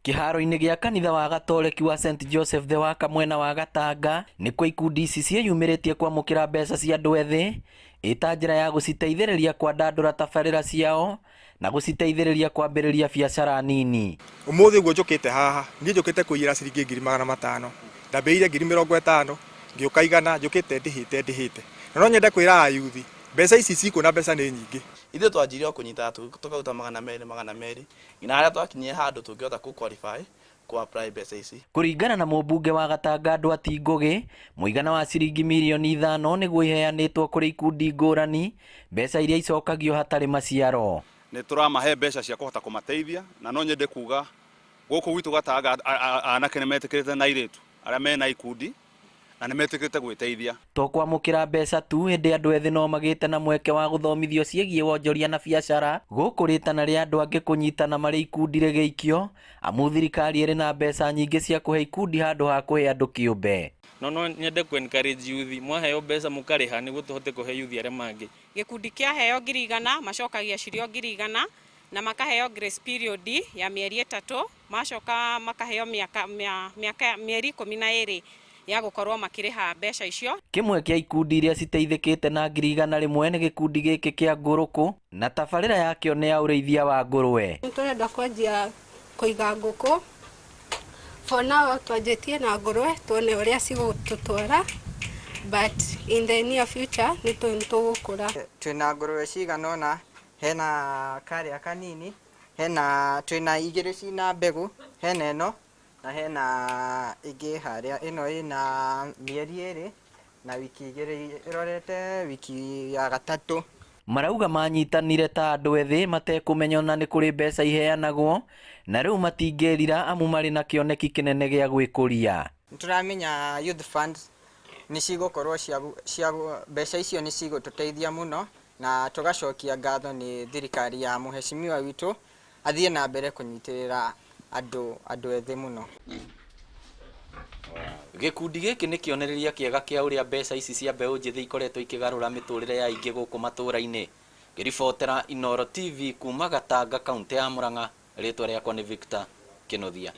Kĩharo-inĩ gĩa kanitha wa Gatoreki wa St Joseph the Worker mwena wa Gatanga nĩkuo ikundi ici ciĩyumĩrĩtie kwamũkĩra mbeca cia andũ ethĩ ĩta njĩra ya gũciteithĩrĩria kwandandũra tabarĩra ciao na gũciteithĩrĩria kwambĩrĩria biacara nini. Ũmũthĩ ũguo njũkĩte haha, niĩ njũkĩte kũiyĩra ciringi 500,000. Ndambĩrĩirie 50,000, ngĩũka 100, njũkĩte ndĩhĩte ndĩhĩte. Na no nyende kwĩra ayuthi, mbeca ici cikuo na mbeca nĩ nyingĩ. Ithuĩ twanjirie o kũnyitaga tũkaruta 200 200 nginya harĩa twakinyire handũ tũngĩhota kũ qualify kũ apply mbeca ici. Kũringana na mũmbunge wa Gatanga Ndwati Ngũgĩ, mũigana wa ciringi mirioni 5 nĩguo iheanĩtwo kũrĩ ikundi ngũrani, mbeca iria icokagio hatarĩ maciaro. Nĩ tũramahe mbeca cia kũhota kũmateithia, na no nyende kuga gũkũ gwitũ Gatanga anake nĩ metĩkĩrĩte na airĩtu arĩa mena ikundi na nĩ metĩkĩrĩte gwĩteithia. To kwamũkĩra mbeca tu, ĩndĩ andũ ethĩ no magĩte na mweke wa gũthomithio ciĩgiĩ wonjoria na biacara gũkũ rĩtana rĩa andũ angĩ kũnyitana marĩ ikundi rĩgĩikio, amu thirikari ĩrĩ na mbeca nyingĩ cia kũhe ikundi handũ ha kũhe andũ kĩũmbe. No no nyende ku encourage youth, mwaheo mbeca mũkarĩha nĩguo tũhote kũhe youth arĩa mangĩ. Gĩkundi kĩaheo 100,000 macokagia cirio 100,000 na makaheo grace period ya mĩeri 3, macoka makaheo mĩaka mĩaka mĩeri 12 ya gũkorwo makĩrĩha mbeca icio. Kĩmwe kĩa ikundi iria citeithĩkĩte na 100,000 nĩ gĩkundi gĩkĩ kĩa Ngũrũkũ na tabarĩra yakĩo nĩ ya ũrĩithia wa ngũrwe. Nĩ tũrenda kwanjia kũiga ngũkũ. For now twanjĩtie na ngũrwe tuone ũrĩa cigũtũtwara, but in the near future nĩ tũgũkũra. Twĩna ngũrwe cigana ũna, hena karĩa kanini, hena twĩna igĩrĩ cina mbegũ, hena ĩno na hena ĩngĩ harĩa, ĩno ĩna mĩeri 2 na wiki 2, ĩrorete wiki ya gatatũ. Marauga manyitanire ta andũ ethĩ matekũmenya ona nĩ kũrĩ mbeca iheanagwo na rĩu matingĩrira amu marĩ na kĩoneki kĩnene gĩa gwĩkũria. Nĩ tũramenya youth funds nĩ cigũkorwo cia mbeca icio nĩ cigũtũteithia mũno, na tũgacokia ngatho nĩ thirikari ya mũheshimiwa witũ athiĩ na mbere kũnyitĩrĩra andũ ethĩ mũno. Gĩkundi gĩkĩ nĩ kĩonereria kĩega kĩa ũrĩa mbeca ici cia mbeũ njĩthĩ ikoretwo ikĩgarũra mĩtũrĩre ya aingĩ gũkũ matũra-inĩ. Ngĩribotera Inooro TV kuma Gatanga, kaũntĩ ya Murang'a, rĩtwa rĩakwa nĩ Victor Kĩnuthia.